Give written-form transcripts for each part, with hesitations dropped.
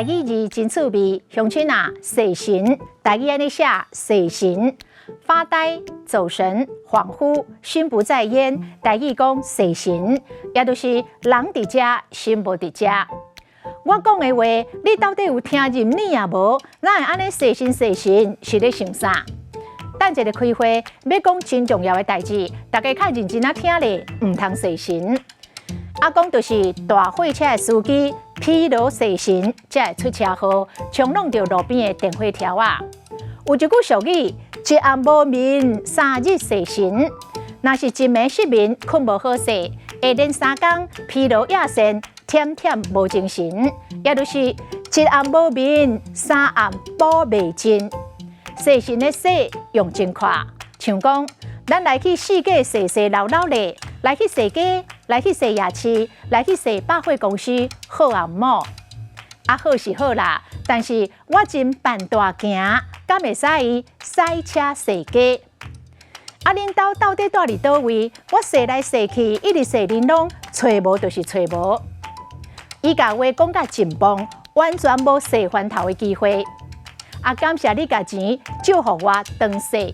台語字真趣味，鄉親啊，踅神，台語按呢寫踅神，發呆、走神、恍惚、心不在焉，台語講踅神，也就是人佇遮，心無佇遮。我講的話，你到底有聽入耳抑無？哪會按呢踅神踅神，是咧想啥？等一下開會，欲講真重要的代誌，大家較認真仔聽咧，毋通踅神。啊，講就是大貨車的司機疲勞踅神，才會出車禍，衝挵著路邊的電火柱仔。有一句俗語：一暗無眠，三日踅神。若是一暝失眠，睏無好勢，會連三工疲勞厭眩，忝忝無精神，也就是一暗無眠，三暗補袂盡。踅神的踅用真快，像講咱來去四界踅踅摎摎咧，來去踅街，來去踅夜市，來去踅百貨公司，好啊毋好？啊，好是好啦，但是我真辦大行，敢會使駛車踅街？啊，恁兜到底住佇佗位？我踅來踅去，一直踅恁攏揣無，就是揣無。伊共話講甲真棒，完全無踅翻頭的機會。啊，感謝你共錢祝福我當踅。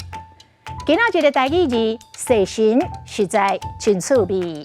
今仔日的台語字踅神實在真趣味。